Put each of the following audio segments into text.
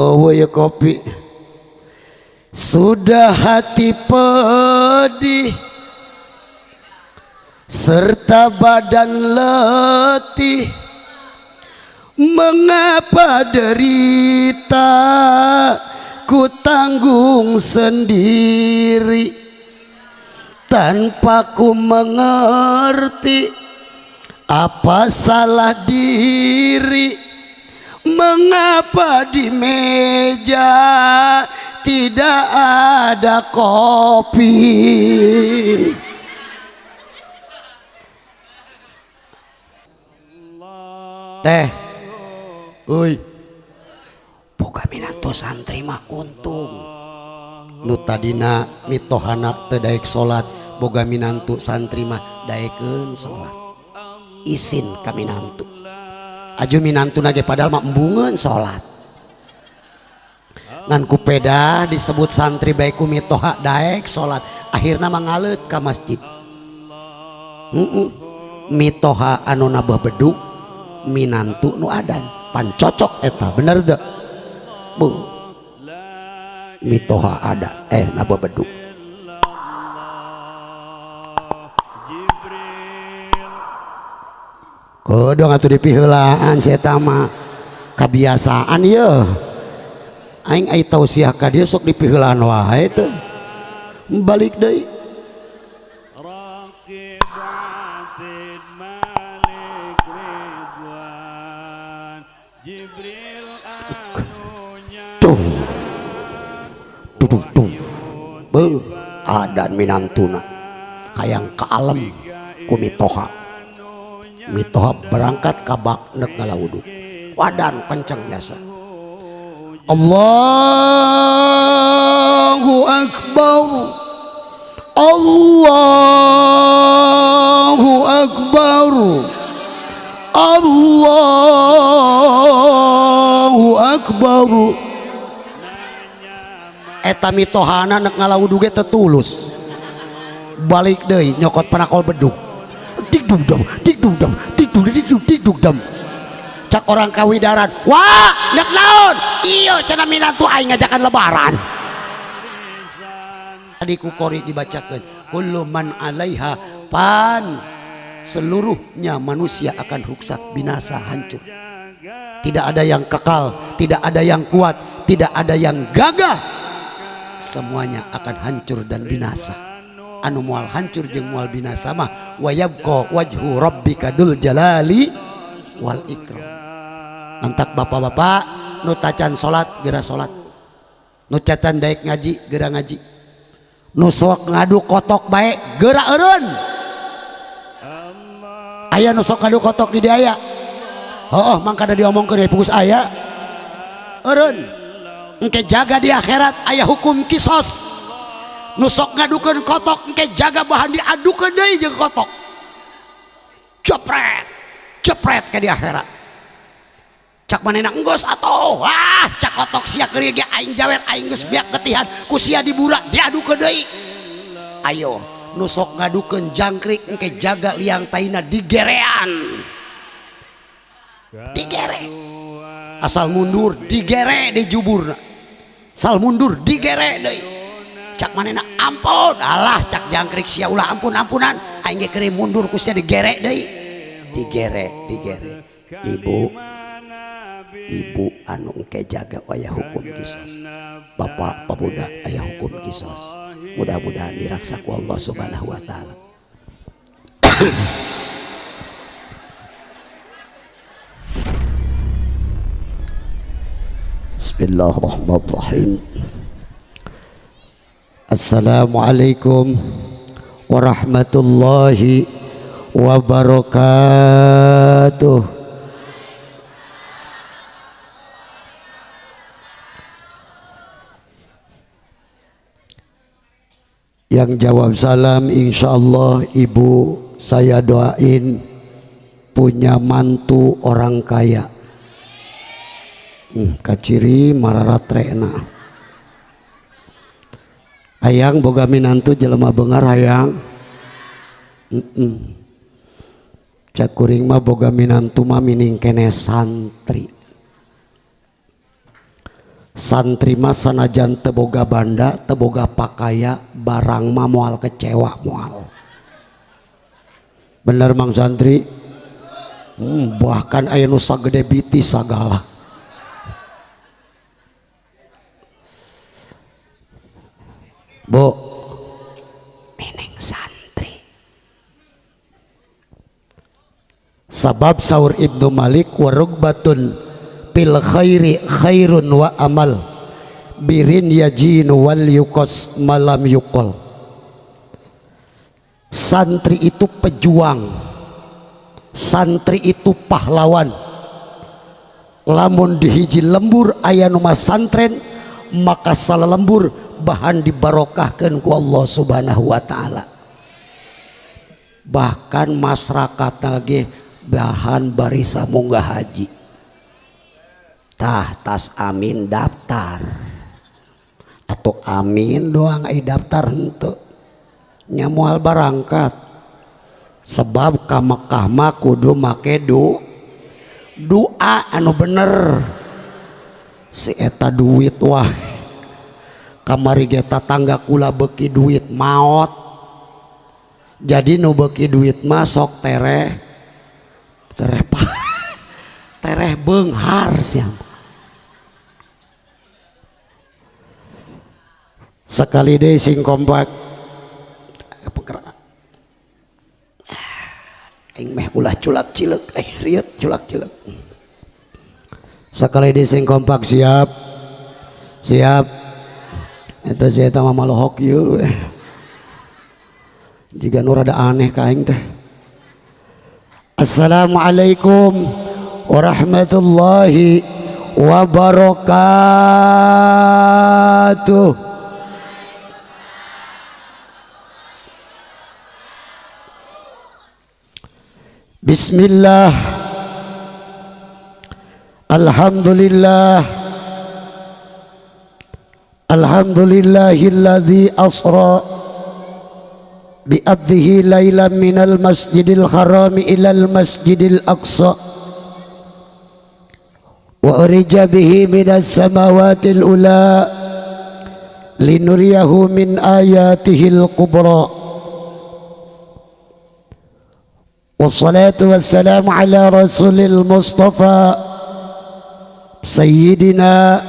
Oh ya kopi. Sudah hati pedih serta badan letih, mengapa derita ku tanggung sendiri tanpa ku mengerti apa salah diri. Mengapa di meja tidak ada kopi? Teh, oi, boga minantu santri mah untung. Nu tadina mitohana teu daek salat, boga minantu santri mah daekeun salat. Isin ka minantu. Aju minantu nage padahal mah embungeun salat. Ngan ku peda disebut santri bae ku mitoha daek salat, akhirna mah ngaleut ka masjid. Mitoha anu nabah bedug, minantu nu adan, pan cocok eta, bener teu? Bu. Mitoha adan, nabah bedug. Kodong atuh dipiheulaan si eta mah kabiasaan yeuh. Aing ai tausiah ka dieu sok dipiheulaan wae teu. Balik deui. Tuh. Tuh tuh. Beuh, adan minantuna hayang ka alem ku mitoha. Mitoha berangkat ka bak nek ngala wudhu. Wadan kenceng jasa. Allahu Akbar, Allahu Akbar, Allahu Akbar. Eta mitohana nek ngala wudhu ge teu tulus. Balik deui nyokot panakol bedug. Dikduk dam, dikduk dam, dikduk dikduk dikduk dam. Cak orang kawidaran, wah, nek naon? Iyo cenah minantu aing ngajakan lebaran. Tadi ku kori dibacakeun, kullu man 'alaiha pan, seluruhnya manusia akan rusak, binasa, hancur. Tidak ada yang kekal, tidak ada yang kuat, tidak ada yang gagah. Semuanya akan hancur dan binasa. Anu mual hancur jeung mual binasa mah wayabqa wajhu rabbika dzul jalali wal ikram. Antak bapak-bapak nu tacan salat geura salat, nu cacan daek ngaji geura ngaji, nu sok ngadu kotok bae geura eureun. Aya nu sok ngadu kotok di dieu aya? Heuh, mangkana diomongkeun deui pugus aya. Eureun engke jaga di akhirat aya hukum kisos. Nu sok ngadukeun kotok engke jaga bahan diadukeun deui jeung kotok. Cepret, cepret ke di akhirat. Cak manehna enggeus atuh, wah cak kotok sia keur ge aing jawer aing geus biak getihan ku sia dibura diadukeun deui. Ayo nu sok ngadukeun jangkrik engke jaga liang taina digerean. Digere. Asal mundur digere dijuburna. Asal mundur digere deui. Cak manehna ampun, alah cak jangkrik sia ulah ampun-ampunan aing ge keur mundur ku sia digere deui. Digere, digere. Ibu, ibu anu engke jaga aya hukum kisos. Bapak pemuda aya hukum kisos. Mudah-mudahan diraksa ku Allah Subhanahu wa taala. Bismillahirrahmanirrahim. Assalamualaikum warahmatullahi wabarakatuh. Yang jawab salam insyaallah ibu saya doain punya mantu orang kaya. Kaciri mararatrekna. Hayang boga minantu jelema beungar hayang. Cak kuring mah boga minantu mah mining kene santri. Santri mah sanajan teu boga banda, teu boga pakaya, barang mah moal kecewa moal. Bener Mang Santri? Bahkan aya nu sagede biti sagala. Bu, mining santri. Sabab saur Ibnu Malik warugbatun fil khairi khairun wa amal birin yajinu wal yukos malam yukol. Santri itu pejuang, santri itu pahlawan. Lamun dihiji lembur aya nu masantren, maka salah lembur bahan dibarokahkeun ku Allah Subhanahu wa taala. Bahkan masyarakat ge bahan barisa munggah haji. Tah tas amin daftar atau amin doang ai daftar henteu nya moal barangkat. Sebab ka Mekah mah kudu make doa anu bener. Si eta duit wah kamari ge tatangga kula beuki duit maot. Jadi nu beuki duit mah sok tereh tereh tereh beunghar sia. Sekali deui sing kompak. Aing meh ulah culak cileuk, rieut culak cileuk. Sekali deui sing kompak siap. Siap. Eta si eta mah malohok ieu. Jiga nu rada aneh ka aing teh. Assalamualaikum warahmatullahi wabarakatuh. Bismillah, alhamdulillah, alhamdulillahilladzi asra bi'abdihi laylan minal masjidil harami ilal masjidil aqsa wa urija bihi minas samawatil ula linuriyahu min ayatihil kubra. Wassalatu wassalamu ala rasulil mustafa sayyidina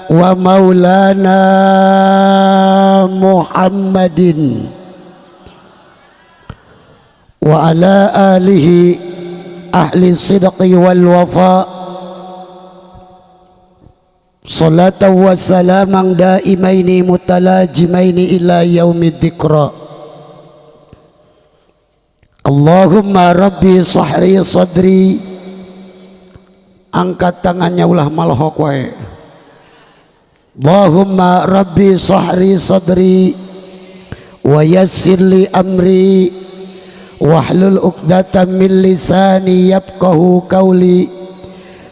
wa maulana Muhammadin wa ala alihi ahli sidqi wal wafa. Salatan wa salaman daimaini mutalajimaini ila yaumid dzikra. Allahumma rabbi sahri sadri. Angkat tangannya ulah malohok wae. Allahumma rabbi sahri sadri wa yassir li amri wahlul 'uqdatam min lisani yafqahu qawli.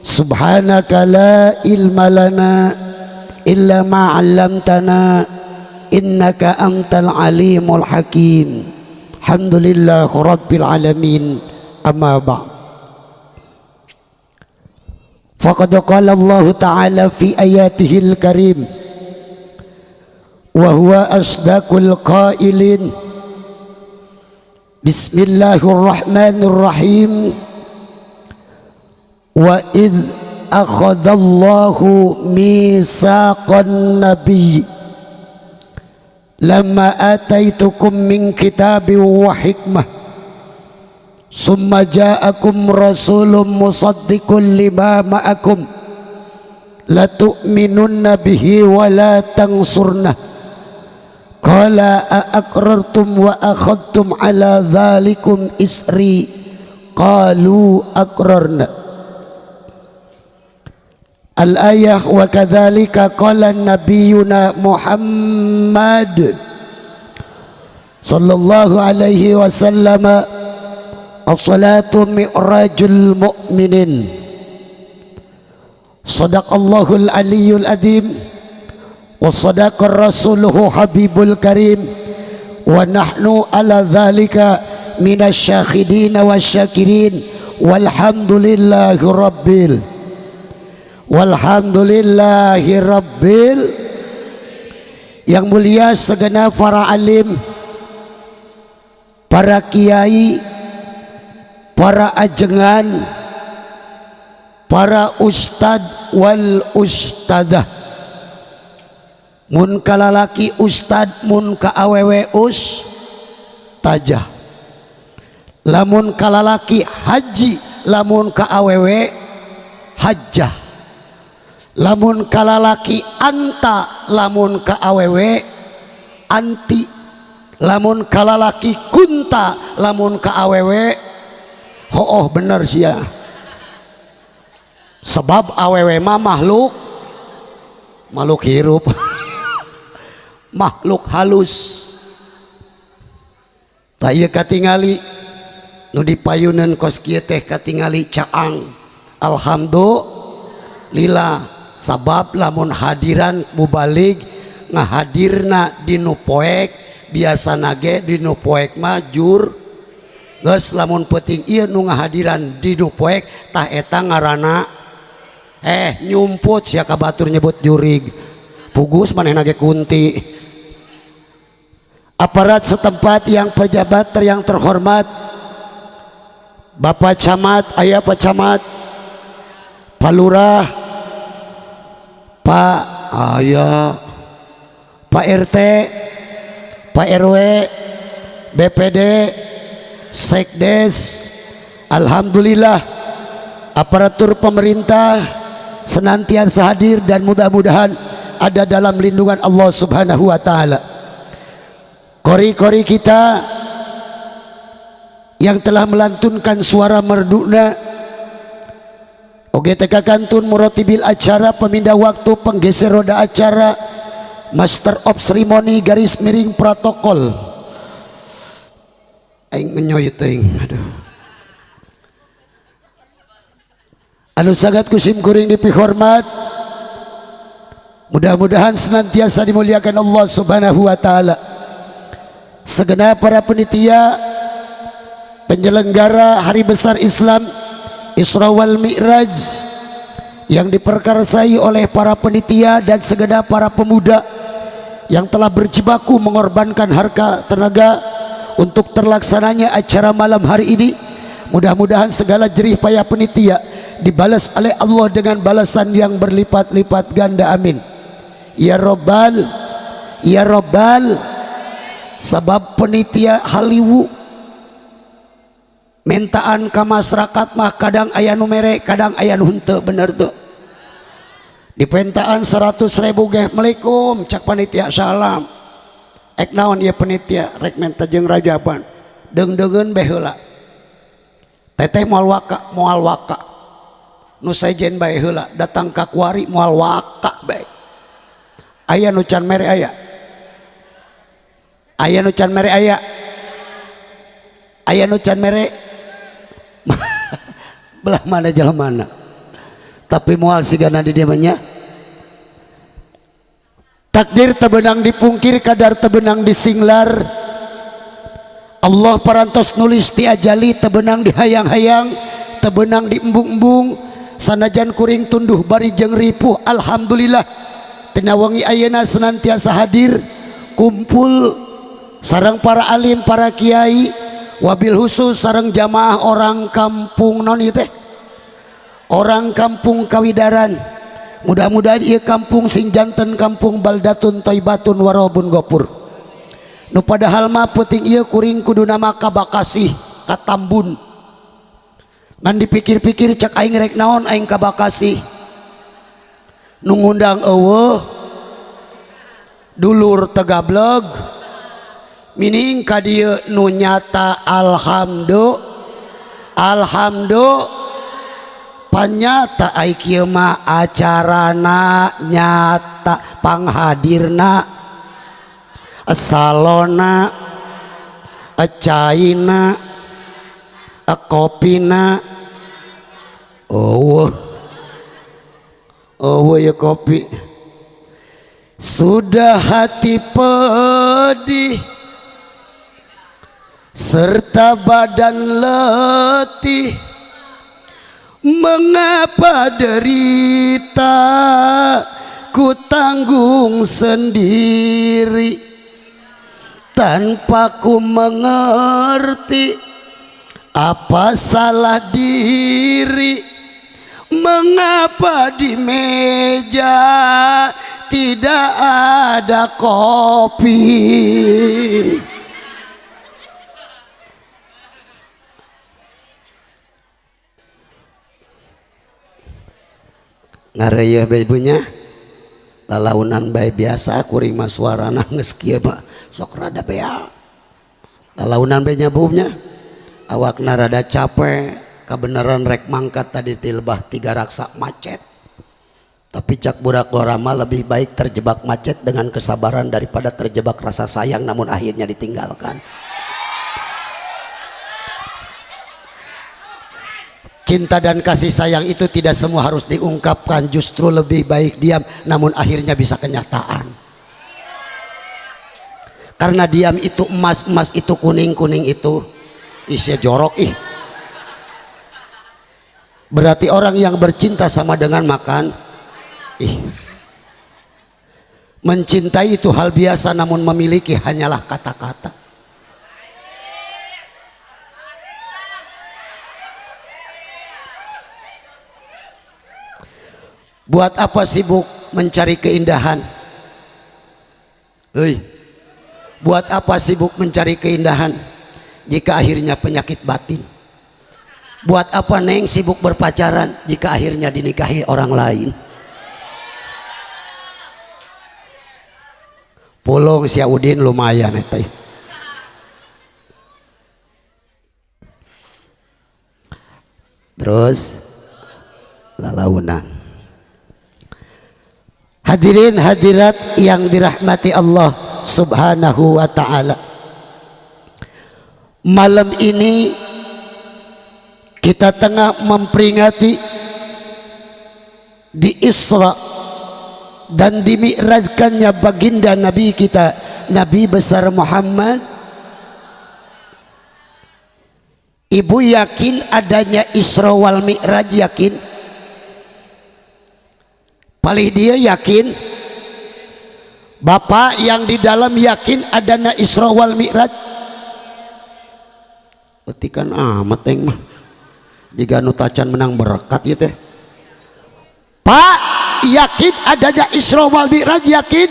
Subhanaka la ilma lana illa ma 'allamtana innaka antal alimul hakim. Alhamdulillah rabbil alamin. Amma ba'd. Faqad qala Allah ta'ala fi ayatihil karim wa huwa asdaqul qailin. Bismillahirrahmanirrahim. Wa idh akhadallahu mitsaqan nabiy lamma ataitukum min kitabin wa hikmah summa ja'akum rasulun musaddiqun lima ma'akum latu'minunna bihi wa la tansurna qala a'aqrartum wa akhadtum ala dhalikum isri qalu aqrarna. Al-ayah. Wa kadzalika qala nabiyuna Muhammad sallallahu alaihi wasallam as-salatu mi'rajul mu'minin. Sadaqallahul aliyyul azim wa sadaqa rasuluhu habibul karim wa nahnu ala dzalika minasyahidin wasyakirin walhamdulillahi rabbil. Walhamdulillahi rabbil. Yang mulia segenap para alim, para kiai, para ajengan, para ustad wal ustadah. Mun kalalaki ustad, mun ka awewe ustajah. Lamun kalalaki haji, lamun ka awewe hajjah. Lamun kalalaki anta, lamun ka awewe anti. Lamun kalalaki kunta, lamun ka awewe hooh bener sia. Sebab awewe mah makhluk, makhluk hirup, makhluk halus. Tah ieu katingali nu dipayuneun kos kieu teh katingali caang. Alhamdulillah. Sabab lamun hadiran mubalig ngahadirna dinu poek, biasana ge dinu poek mah jur geus. Lamun peuting ieu nu ngahadiran dinu poek tah eta ngaranna nyumput sia ka batur nyebut jurig pugus manehna ge kunti. Aparat setempat yang pejabat yang terhormat, Bapak Camat, aya Pak Camat, Pak Lurah, Pak aya, Pak RT, Pak RW, BPD, Sekdes, alhamdulillah aparatur pemerintah senantiasa hadir dan mudah-mudahan ada dalam lindungan Allah Subhanahu wa taala. Kori-kori kita yang telah melantunkan suara merduna, OGTK kantun murotibil acara, pemindah waktu, penggeser roda acara, master of ceremony garis miring protokol. Aing ngenyoy teuing, aduh. Anu sangat kusim kuring dipihormat, mudah-mudahan senantiasa dimuliakan Allah Subhanahu wa taala. Segenap para penitia penyelenggara Hari Besar Islam Isra wal Mi'raj yang diperkarsai oleh para penitia dan segenap para pemuda yang telah berjibaku mengorbankan harta tenaga untuk terlaksananya acara malam hari ini, mudah-mudahan segala jerih payah penitia dibalas oleh Allah dengan balasan yang berlipat-lipat ganda, amin ya robbal ya robbal. Sebab penitia haliwu mintaan ka masyarakat mah kadang aya nu mere, kadang aya nu henteu, bener tuh. Dipentaan 100.000 ge melikum cak panitia salam. Ek naon ieu penitia rek menta jeung rajaban. Deung-deungeun bae heula. Teteh moal waka, moal waka. Nu sejen bae heula datang ka kuari moal waka bae. Aya nu can mere aya. Aya nu can mere aya. Aya nu can mere. Belah mana jalan mana. Tapi moal sigana di dieu mah nya. Takdir tebenang dipungkir, kadar tebenang disinglar. Allah parantos nulis ti ajali tebenang dihayang-hayang, tebenang diembung-embung. Sanajan kuring tunduh bari jeung ripuh, alhamdulillah. Tina wengi ayeuna senantiasa hadir kumpul sareng para alim, para kiai, wabil khusus sareng jamaah orang kampung non ieu teh. Orang kampung Kawidaran. Mudah-mudahan ieu kampung sing janten kampung baldatun thayyibatun warobun gopur. Nu padahal mah peuting ieu kuring kudu nama ka Bekasi, ka Tambun. Ngan dipikir-pikir cak aing rek naon aing ka Bekasi. Nu ngundang eueuh, dulur tegableg, mining ka dieu nu nyata alhamdulillah, alhamdulillah. Panyata ai kieu mah acarana nyata panghadirna salona caina kopina eueuh eueuh ya kopi. Sudah hati pedih serta badan letih, Mengapa derita ku tanggung sendiri tanpa ku mengerti apa salah diri. Mengapa di meja tidak ada kopi. Ngareyeuh bae ibunya lalaunan bae biasa kuring mah suarana geus kieu mah sok rada bea. Lalaunan bae nyabubnya awakna rada capek kabeneran rek mangkat tadi tilbah tiga raksa macet. Tapi cak budak lorama lebih baik terjebak macet dengan kesabaran daripada terjebak rasa sayang namun akhirnya ditinggalkan. Cinta dan kasih sayang itu tidak semua harus diungkapkan, justru lebih baik diam namun akhirnya bisa kenyataan. Karena diam itu emas, emas itu kuning, kuning itu isinya jorok ih. Berarti orang yang bercinta sama dengan makan ih. Mencintai itu hal biasa namun memiliki hanyalah kata-kata. Buat apa sibuk mencari keindahan? Hei, buat apa sibuk mencari keindahan jika akhirnya penyakit batin? Buat apa neng sibuk berpacaran jika akhirnya dinikahi orang lain? Pulung si Udin lumayan eta. Terus lalaunan. Hadirin hadirat yang dirahmati Allah Subhanahu wa ta'ala, malam ini kita tengah memperingati di Isra dan dimi'rajkannya baginda Nabi kita, Nabi besar Muhammad. Ibu yakin adanya Isra wal Mi'raj? Yakin? Paling dia yakin? Bapak yang di dalam yakin adanya Isra wal Mi'raj? Petikan amat eng mah. Jika nu tacan menang berkat ieu teh. Pak yakin adanya Isra wal Mi'raj? Yakin?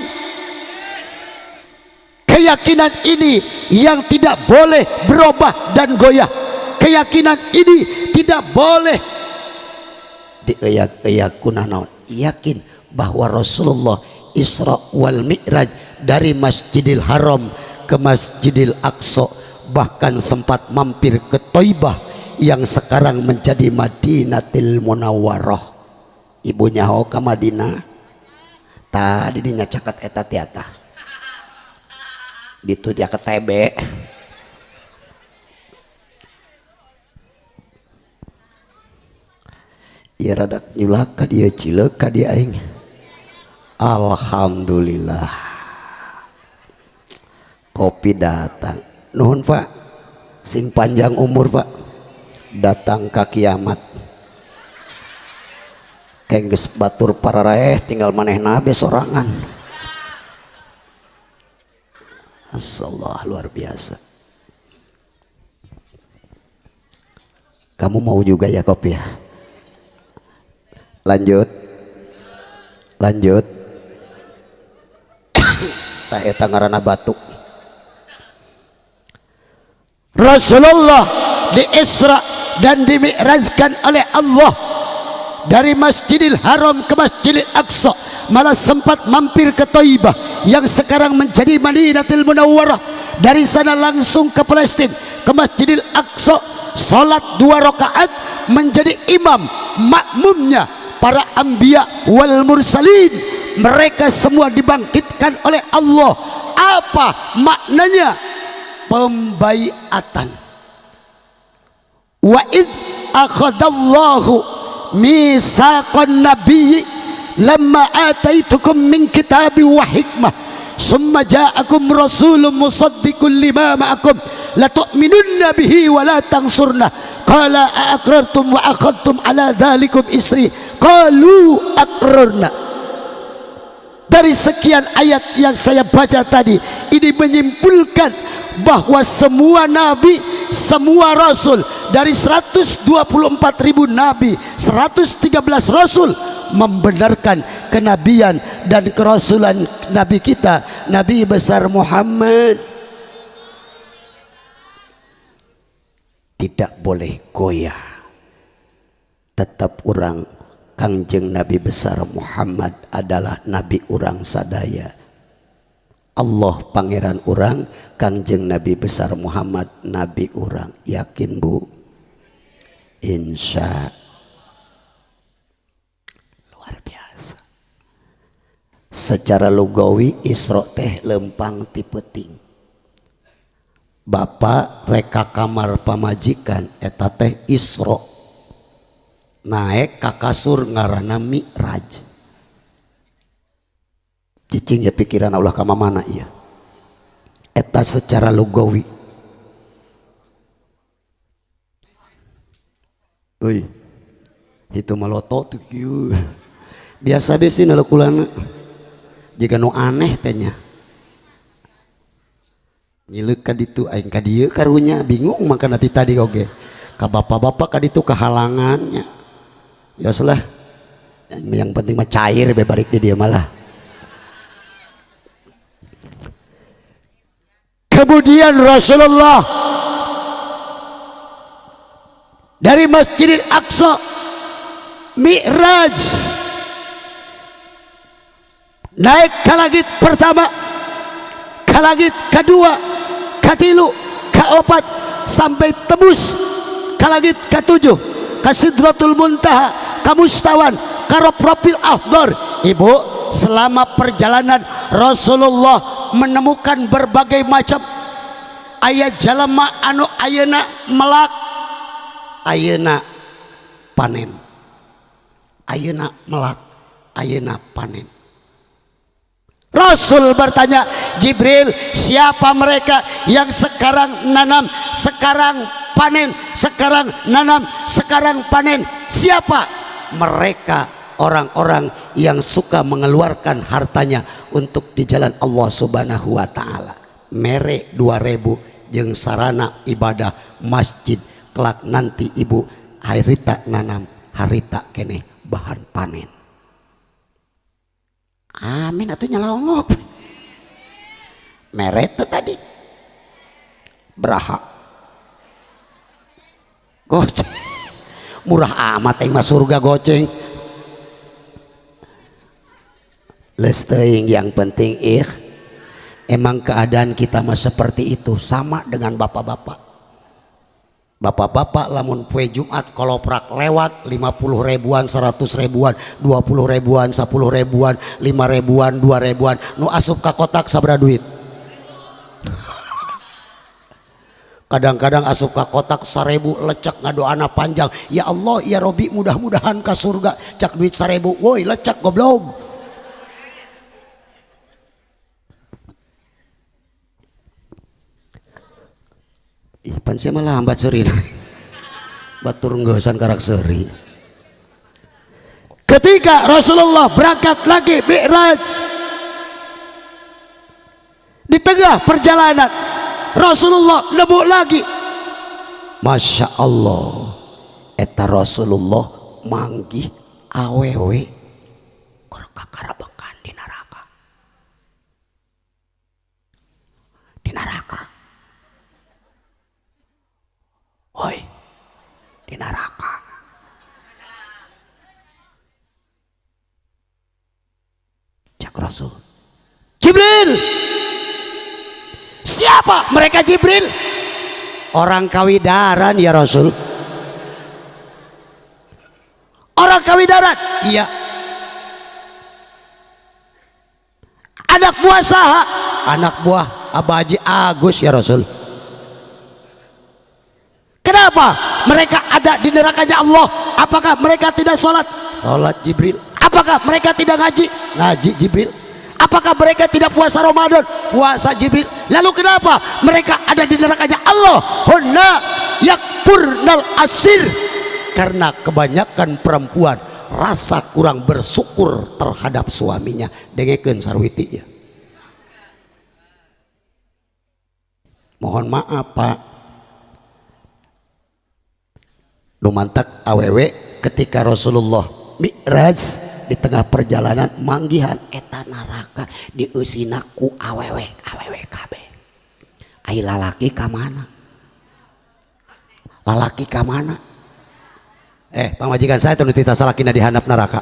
Keyakinan ini yang tidak boleh berubah dan goyah. Keyakinan ini tidak boleh dieyak-eyak kunanaon. Yakin bahwa Rasulullah Isra wal Mi'raj dari Masjidil Haram ke Masjidil Aqsa, bahkan sempat mampir ke Thaibah yang sekarang menjadi Madinatil Munawwarah. Ibunya ho ka Madinah tadi dinya caket eta tiata ditu dia ke TB. Ya rada nyulak ka dieu cileuk ka dieu aing. Alhamdulillah kopi datang. Nuhun Pak, sing panjang umur Pak, datang ka kiamat. Kengges batur pararaeh tinggal manehna be sorangan. Masyaallah luar biasa. Kamu mau juga ya kopi ya? Lanjut, lanjut. Tah eta ngaranna batuk. Rasulullah di Isra dan dimi'rajkan oleh Allah dari Masjidil Haram ke Masjidil Aqsa, malah sempat mampir ke Thaibah yang sekarang menjadi Madinatul Munawwarah. Dari sana langsung ke Palestina, ke Masjidil Aqsa, salat 2 rakaat menjadi imam makmumnya para anbiya wal mursalin. Mereka semua dibangkitkan oleh Allah. Apa maknanya? Pembaiatan. Wa id akhadallahu misaqan nabiyyi lamma ataitukum min kitabi wa hikmah summa ja'akum rasulun musaddiqun lima ma'akum latu'minunna bihi wa la tansurna Qala aqrartum wa akhadtum ala dzalikum isri qalu aqrarna. Dari sekian ayat yang saya baca tadi, ini menyimpulkan bahwa semua nabi, semua rasul, dari 124.000 nabi, 113 rasul membenarkan kenabian dan kerasulan nabi kita, Nabi besar Muhammad. Tidak boleh goyah. Tetap orang Kangjeng Nabi besar Muhammad adalah nabi urang sadaya. Allah pangeran urang, Kangjeng Nabi besar Muhammad nabi urang. Yakin Bu? Insya. Luar biasa. Secara lugawi Isra teh lempang ti peuting. Bapak reka kamar pamajikan eta teh Isra. Naik ka kasur ngaranna Mi'raj. Cicing ya pikiran Allah ka mana ieu. Eta secara lugawi. Euy. Itu maloto tuh kieu. Biasa besi nalekulana. Jiga nu aneh teh nya. Nyileuk ka ditu aing ka dieu karunya bingung mangkana ti tadi oge. Ka bapak-bapak ka ditu kahalangannya. Ya salah, yang penting mah cair bebarik di dia malah. Kemudian Rasulullah dari Masjidil Aqsa Mi'raj naik ke langit pertama, ke langit kedua, ketilu, keempat, sampai tembus ke langit ketujuh, ke Sidratul Muntaha, ke Mustawan, ke Profil Akhdar. Ibu, selama perjalanan Rasulullah menemukan berbagai macam aya jalma anu ayeuna melak, ayeuna panen, ayeuna melak, ayeuna panen. Rasul bertanya, Jibril, siapa mereka yang sekarang nanam, sekarang panen, sekarang nanam, sekarang panen? Siapa? Mereka orang-orang yang suka mengeluarkan hartanya untuk di jalan Allah Subhanahu wa taala. Mere 2000 jeung sarana ibadah masjid, kelak nanti ibu harita nanam, harita keneh bahan panen. Amin atuh nyalongok. Mere teh tadi beraha goceng, murah amat aing mah surga goceng. Leus teuing, yang penting emang keadaan kita mah seperti itu, sama dengan bapak-bapak. Bapak-bapak lamun poe Jumat koloprak lewat 50 ribuan, 100 ribuan, 20 ribuan, 10 ribuan, 5 ribuan, 2 ribuan, nu asup ka kotak sabra duit. Kadang-kadang asup ka kotak 1000 lecek ngadoana panjang, ya Allah ya Robi mudah-mudahan ka surga, cak duit 1000, woi lecek goblok. Ih, pan sia mah lambat seuri. Batur ngeusan karak seuri. Ketika Rasulullah berangkat lagi Mi'raj, di tengah perjalanan Rasulullah nemu lagi. Masya Allah, eta Rasulullah manggih awewe keur kakarabekan di neraka. Di neraka. Woi, di neraka. Cak Rasul, Jibril. Siapa mereka Jibril? Orang Kawidaran ya Rasul. Orang Kawidaran? Iya. Anak buah saha? Anak buah Abah Haji Agus ya Rasul. Kenapa mereka ada di nerakanya Allah? Apakah mereka tidak sholat? Sholat Jibril. Apakah mereka tidak ngaji? Ngaji Jibril. Apakah mereka tidak puasa Ramadan? Puasa Jibril. Lalu kenapa mereka ada di nerakanya Allah? Hunna yak Yakfurnal asir, karena kebanyakan perempuan rasa kurang bersyukur terhadap suaminya. Dengekeun sarwiti ya. Mohon maaf Pak, lumantak awewe ketika Rasulullah Mi'raj di tengah perjalanan manggihan eta neraka dieusina ku awewe awewe kabeh. Ai lalaki ka mana? Lalaki ka mana? Pamajikan saya teu tita salakina di handap neraka.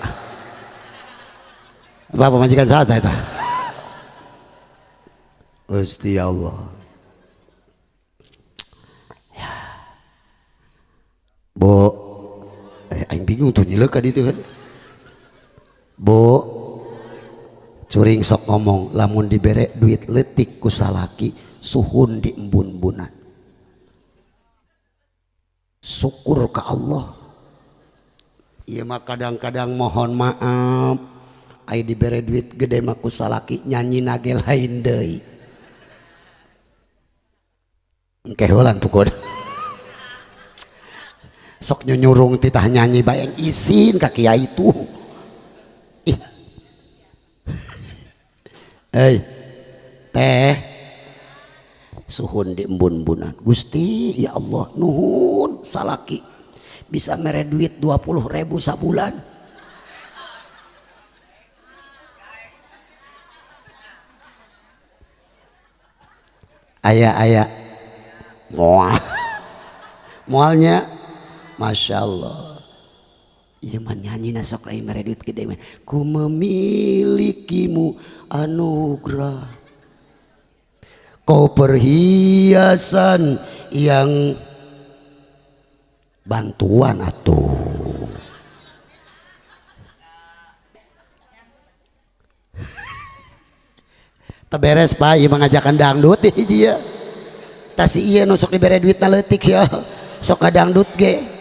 Apa pamajikan saya eta? Gusti Allah. Ya. Bu, aing bingung tuh nyileuh ka ditu kan. Bu, curing sok ngomong lamun dibere duit leutik ku salaki suhun di embun-embunan. Syukur ka Allah. Ieu mah kadang-kadang mohon maaf, ai dibere duit gede mah ku salaki nyanyi nage lain deui. Engke heulan tuh. Sok nyunyurung titah nyanyi bayang isin ka kiai tuh. Ih. Teh suhun di embun-embunan. Gusti ya Allah nuhun salaki bisa mere duit 20.000 sabulan. Aya-aya moal. Moalnya Masya Allah. Ieu mah nyanyi sok lain mere duit gede mah. Ku memilikimu anugerah, kau perhiasan yang bantuan atuh. Teberes Pak, ieu mengajakan dangdut hiji ya. Tas ieu nu sok dibere duitna leutik sia. Sok ngadangdut ge.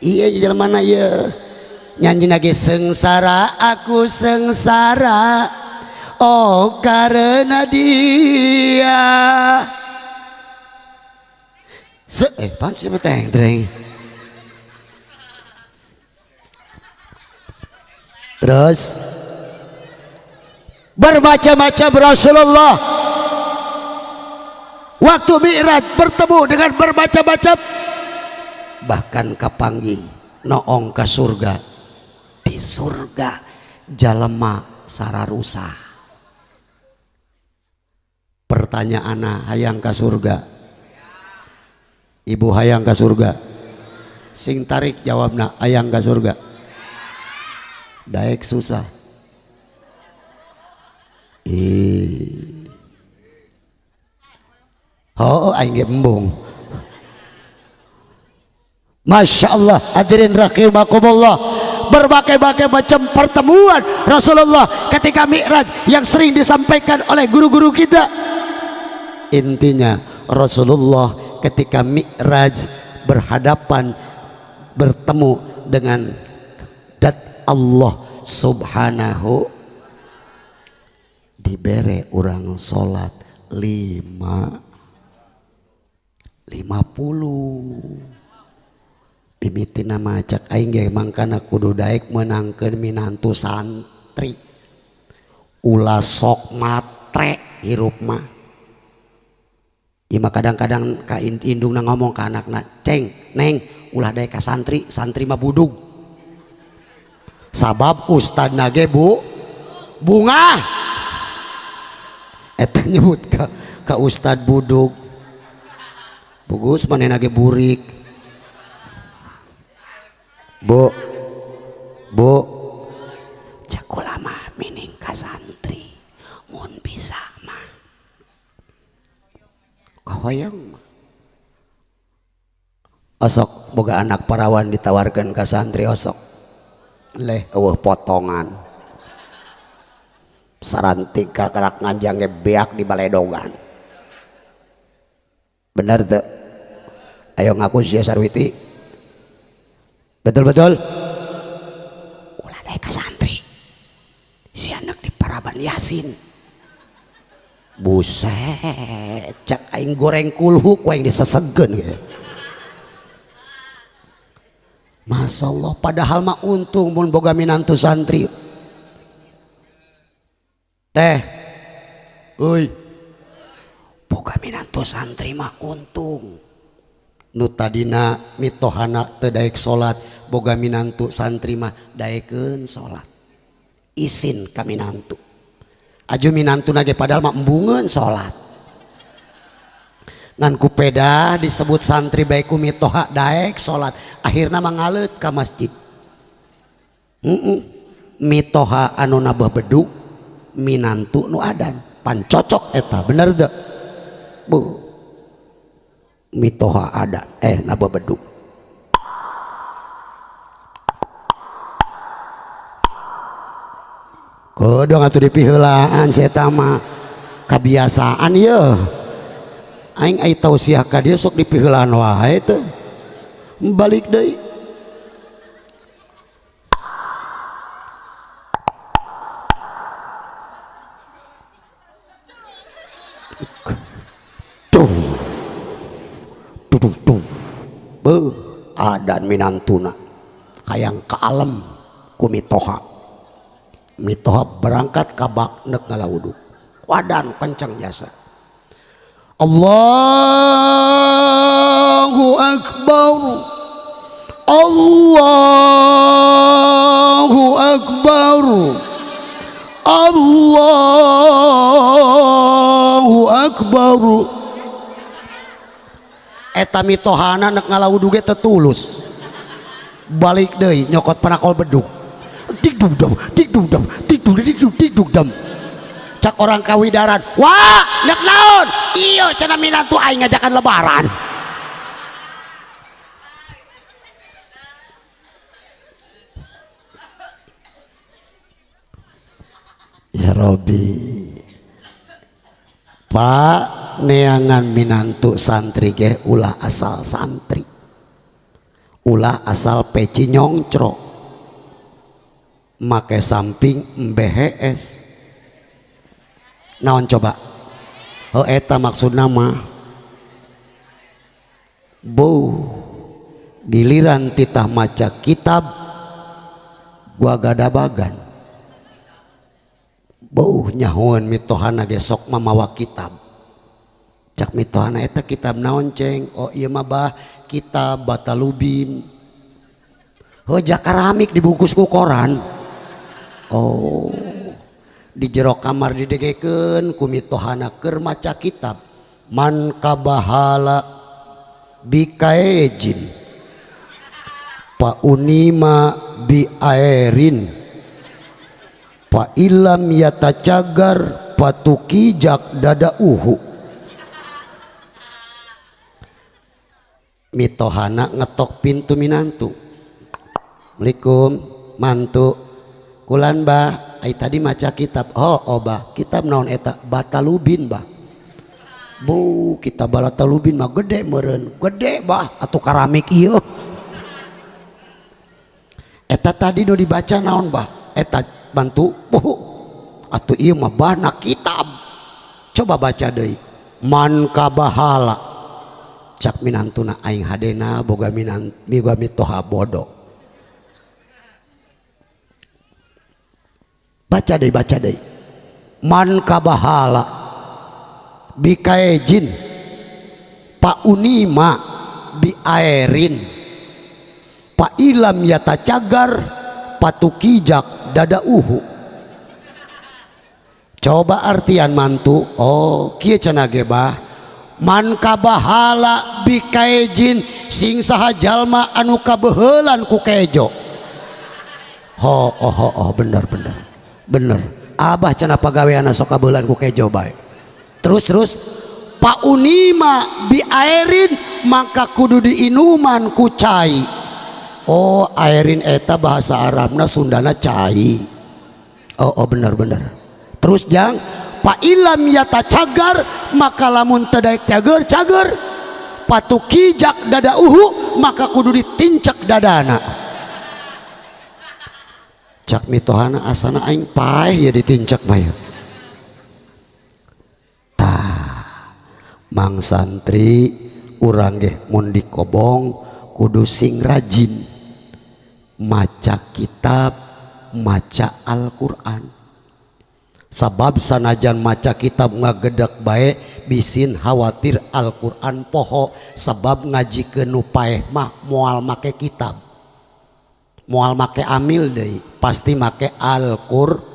Iya jelema mana ieu. Nyanyi lagi sengsara aku sengsara, oh karena dia. Pan siapa teng teng. Terus bermacam-macam Rasulullah waktu Mi'raj bertemu dengan bermacam-macam, bahkan kapanggih noong ke surga, di surga jalema sararusa. Pertanyaanna hayang ka surga, ibu hayang ka surga, sing tarik jawabna hayang ka surga. Daek susah. Oh aing ge embung. Masya Allah, hadirin rahimakumullah, berbagai-bagai macam pertemuan Rasulullah ketika Mi'raj yang sering disampaikan oleh guru-guru kita. Intinya Rasulullah ketika Mi'raj berhadapan bertemu dengan dat Allah Subhanahu, dibere orang salat 5.50. Mimitina mah cek aing ge mangkana kudu daek meunangkeun minantu santri. Ulah sok matre hirup mah. Ieu mah kadang-kadang ka indungna ngomong ka anakna, "Ceng, Neng, ulah daek ka santri, santri mah budug." Sabab ustadna ge bu bunga. Eta nyebut ka ustad budug. Bugus manehna ge burik. Bu, bu, cek ulama mining ka santri, mun bisa mah kahoyong mah. Osok boga anak parawan ditawarkan ka santri osok, leh eueuh potongan, sarantik karak nganjang ge beak di baledogan. Bener teu? Ayo ngaku sia Sarwiti. Betul-betul ulah daek ka santri, si anak di Paraban Yasin. Buset, cak aing goreng kulhu ku aing disesegeun gitu. Masya Allah, padahal mah untung mun boga minantu santri. Teh, euy, boga minantu santri mah untung. Nu tadina mitohana teu daek salat, boga minantu santri mah daekeun salat. Isin ka minantu. Aju minantuna ge padahal mah embungeun salat. Ngan ku peda disebut santri bae ku mitoha daek salat, akhirna mah ngaleut ka masjid. Mitoha anu nabah bedug, minantu nu adan, pan cocok eta, bener teu? Bu, mitoha adan, nabah bedug. Kodong atuh dipiheulaan si eta mah kabiasaan yeuh. Aing ai tausiah ka dieu sok dipiheulaan wae teh. Balik deui. Tuh. Tuh tuh tuh. Beuh, adan minantuna hayang ka alem ku mitoha. Mitoha berangkat ka bak neuk ngalawuduk. Wadan kenceng jasa. Allahu Akbar, Allahu Akbar, Allahu Akbar. Eta mitohana nek ngalawudu ge teu tulus. Balik deui nyokot panakol bedug. Dig dug dam, dig dug dam, dig dug dig dug dig dug dam. Cak orang kawidaran, wah nek naon? Iyo cenah minantu aing ngajakan lebaran. Ya Robi, Pak neangan minantu santri ge ulah asal santri, ulah asal peci nyongcro, make samping MBHS. Naon coba? Oh eta maksudna mah. Bu, giliran titah maca kitab gua gadabagan. Beuh nyahoeun mitohana ge sok mamawa kitab. Cak mitohana eta kitab naon ceng? Oh ieu mah bah kitab Batalubin. Heuh jakaramik dibungkus ku koran. Oh, di jero kamar didegekeun ku mitohana keur maca kitab. Man kabahala bikaejin pa unima bi aerin pa ilam yatacagar patukijak dada uhu. Mitohana ngetok pintu minantu. Assalamualaikum mantu kulan bah ai tadi maca kitab. Oh, oh bah kitab naon eta? Batalubin bah. Bu kitab Batalubin mah gede meureun, gede bah atuh karamik ieu. Eta tadi nu dibaca naon bah? Eta bantu bu atuh ieu mah bah na kitab. Coba baca deui. Man kabahala cak minantuna aing hadena boga minan boga mitoha bodoh. Baca deui, baca deui. Man kabahala bikaejin pa unima bi aerin pa ilam yata cagar patukijak dada uhu. Coba artian mantu. Oh kieu cenah ge bah. Man kabahala bikaejin sing saha jalma anu kabeuheulan ku kejo. Ho oh oh oh bener bener bener. Abah cenah pagaweana sok kabeuheulan ku kejo bae. Terus terus pa unima bi aerin maka kudu diinuman ku cai. Oh aerin eta bahasa Arabna Sundana cai. Oh oh bener bener. Terus jang pa ilam yata cagar maka lamun teu daek cager cager patukijak dada uhu maka kudu ditincak dadana. Cak mitohana asana aing paeh ya ditincak mah ya. Tah mang santri urang ge mun dikobong kudu sing rajin. Maca kitab, maca Al-Qur'an. Sabab sanajan maca kitab ngagedek bae bisin khawatir Al-Qur'an poho sebab ngajikeun nu paeh mah moal make kitab. Moal make amil deui, pasti make Al-Qur'an.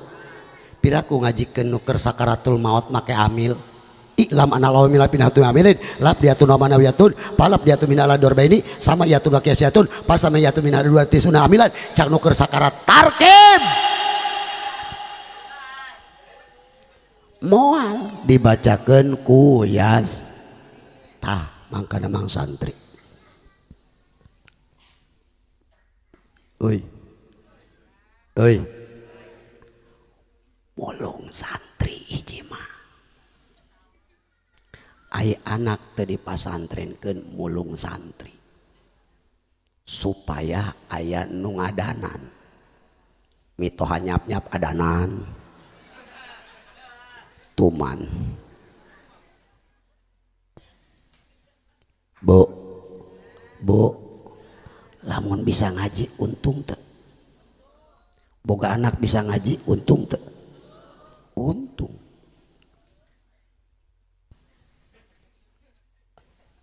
Piraku ngajikeun nu keur sakaratul maot make amil. Iklam analau mila pinatu amilin lap diatun manawiyatun palap diatun minala dorbaini sama yatun wakiasiyatun pasama yatun minala dua tisuna amilan cak nu keur sakarat tarkib moal dibacakeun ku yas tah mangkana mang santri. Oi oi molong santri hiji mah ai anak teu dipasantrenkeun mulung santri supaya aya nu ngadanan mitoha nyap-nyap adanan tuman. Bu bu lamun bisa ngaji untung teu, boga anak bisa ngaji untung teu, untung.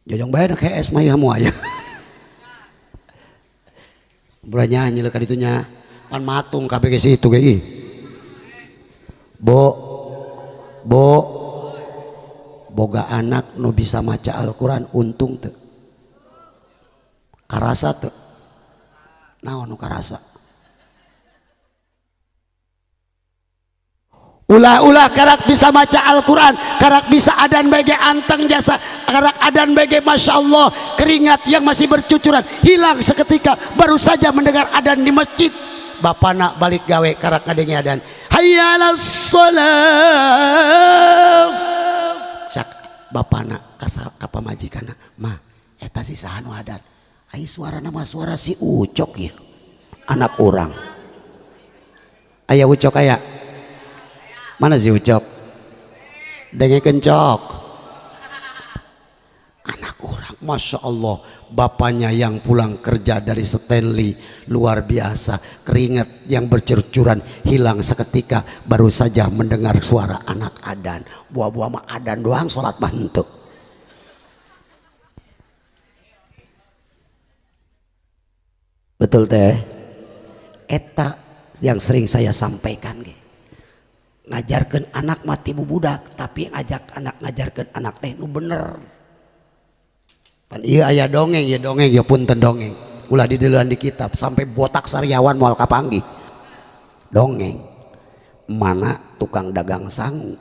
Jojong bae nak HS mah ieu moal aya. Beranya nyeuleuh ka ditunya pan matung kabeh ge situ ge ih. Bu bu boga anak nu bisa maca Al-Qur'an untung teu? Karasa teu? Naon nu karasa? Ulah-ulah karak bisa maca Al-Quran, karak bisa adan bege anteng jasa, karak adan bege Masya Allah keringat yang masih bercucuran hilang seketika baru saja mendengar adan di masjid. Bapak nak balik gawe karak ngadenge adan hayya 'alas shalah. Sak bapak nak kasal ka pamajikanna, mah eta si saha nu adan? Ai suarana mah suara si Ucok ieu, anak urang. Aya Ucok aya? Mana si Ucok? Dengekeun cok. Anak orang, Masya Allah, bapaknya yang pulang kerja dari Stanley luar biasa, keringat yang bercucuran hilang seketika baru saja mendengar suara anak adan. Buah-buah mah adan doang, sholat mah henteu. Betul teh? Eta yang sering saya sampaikan ge. Ngajarkeun anak mati bubudak tapi ngajak anak ngajarkeun anak teh nu bener. Pan ieu aya dongeng, ieu dongeng, ieu punten dongeng. Ulah dideuleun di kitab sampai botak sariawan moal kapanggih. Dongeng. Mana tukang dagang sangu.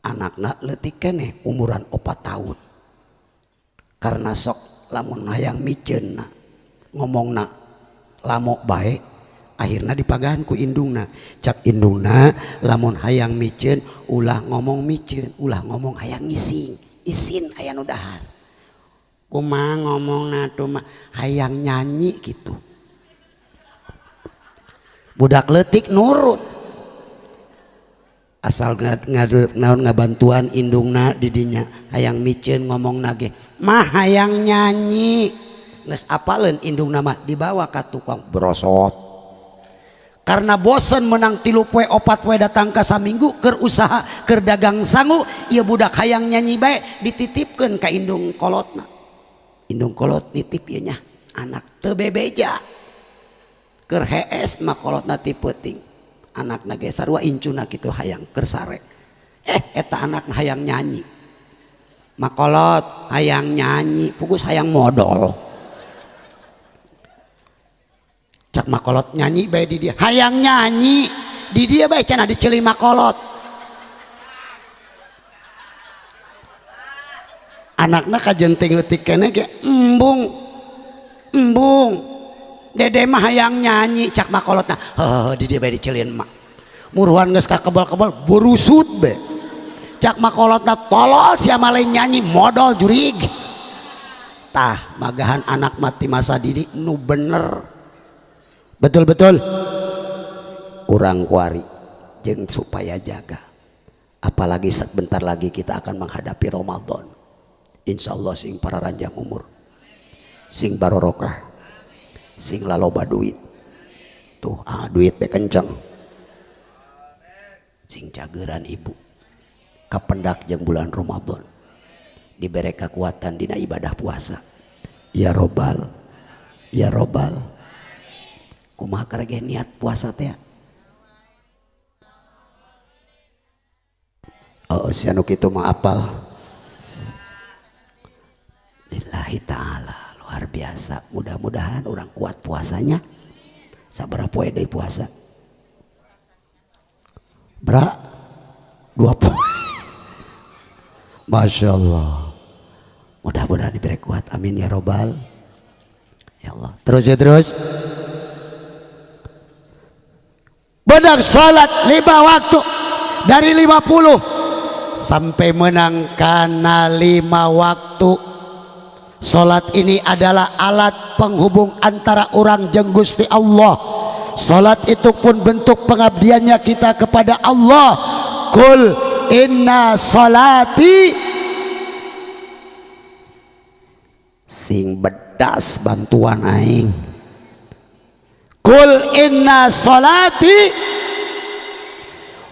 Anakna leutik keneh umuran 4 tahun. Karena sok lamun hayang miceunna ngomongna lamok bae akhirna dipagahan ku indungna. Cak indungna lamun hayang miceun ulah ngomong miceun, ulah ngomong hayang ngising, isin aya nu dahar. Kumaha ngomongna tuh mah hayang nyanyi gitu. Budak leutik nurut. Asal naon ngabantuan indungna didinya hayang miceun ngomongna ge mah hayang nyanyi. Geus apaleun indungna mah dibawa ka tukang brosot. Karena bosen menang 3 poe 4 poe datang ka saminggu keur usaha keur dagang sangu ieu budak hayang nyanyi bae dititipkeun ka indung kolotna. Indung kolot nitip ieu nya anak teu bebeja. Keur hees mah kolotna ti peuting. Anakna ge sarua incuna kitu hayang keur sare. Eta anak hayang nyanyi. Makolot hayang nyanyi, pugus hayang modol. Cak makolot nyanyi bae di dia hayang nyanyi di dia bae cenah diceuli makolot. Anakna kajenting leutik keneh ge embung embung dede mah hayang nyanyi cak makolotna heuh di dia bae diceulieun emak muruhan geus kakebel-kebel burusut bae cak makolotna tolol sia mah lain nyanyi modol jurig. Tah magahan anak mati masa didi nu bener. Betul-betul urang kuari jeung supaya jaga. Apalagi sebentar lagi kita akan menghadapi Ramadan. Insya Allah sing para ranjang umur, sing barokah. Sing laloba duit. Tuh duit be kenceng. Sing cageran ibu. Kapendak jeung bulan Ramadan. Dibere kekuatan dina ibadah puasa. Ya robbal, ya robbal. Kumaha karege niat puasa teh? Oh, si anu kitu mah apal. Lillahi ta'ala, luar biasa. Mudah-mudahan orang kuat puasanya. Sabaraha poe deui puasa? Bra 2 poe. Masya Allah. Mudah-mudahan diberi kuat. Amin ya robbal. Ya Allah. Terus ya terus. Menang salat 5 waktu dari 50 sampai menang karena 5 waktu. Salat ini adalah alat penghubung antara orang jeung Gusti Allah. Salat itu pun bentuk pengabdiannya kita kepada Allah. Kul inna salati sing bedas bantuan aing. Kul inna salati